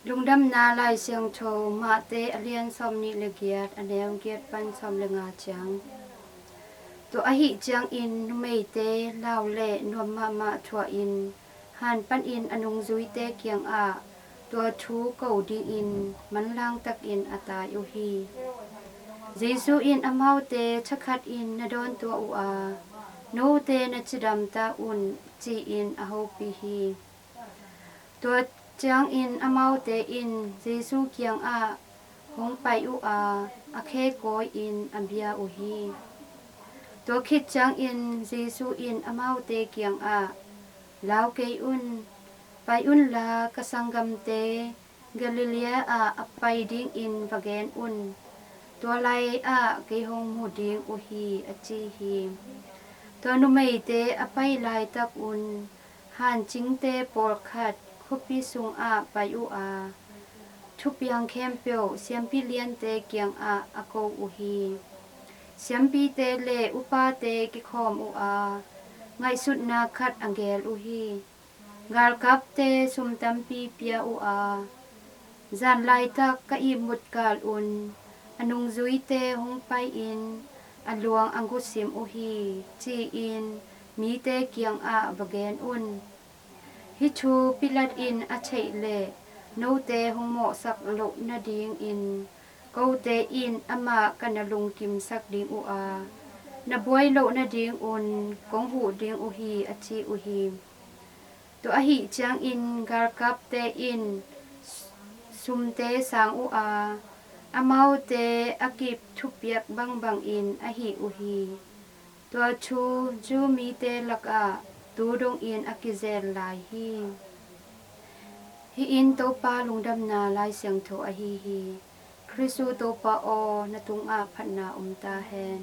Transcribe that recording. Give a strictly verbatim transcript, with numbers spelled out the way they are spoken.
Lungdamna Lai Siangtho, Mate a lian sawmnih le giat, a neu giat pan sawm le nga ciang. Tua ahih ciangin numeite lau le nuam mahmah thuahin han panin a nungzuite kiangah tua thu ko dingin manlang takin a tai uh hi. Jesu in amaute thakhatin na dawntuah uh a, note na cidam ta un, ci-in a hopih hi. Tua ciangin amaute in Jesu kiangah hong pai uh a, a khe kawi-in a bia uh hi. Tua khit ciangin Jesu in amaute kiangah, lau kei un, pai unla ka sanggamte Galilee ah a pai dingin va gen un. Tua lai-ah kei hong mu ding uh hi, a ci hi. Tua numeite a pai laitakun hancingte pawlkhat khuapi sungah pai uh a, thupiang khempeuh siampi liante kiangah a ko uh hi. Siampite le upate kikhawm uh a, ngaihsutna khat a geel uh hi. Galkapte sum tampi pia uh a, zan laitak ka ihmut kalun a nungzuite hong pai-in a luang a gusim uh hi, ci-in mite kiangah va gen un. Hih thu Pilat in a theih leh note hong mawhsak loh nadingin kote in amah ka na lungkimsak ding uh a, na buai loh nadingun kong huh ding uh hi, a ci uh hi. Tua ahih ciangin galkapte in sumte sang uh a, amaute a kip thupiak bangbangin a hih uh hi. Tua thu Jew mite lakah tu dongin a kizel lai hi. Hih in Topa lungdamna Lai Siangtho ahi hi. Khristu Topa aw, na tungah phatna om ta hen.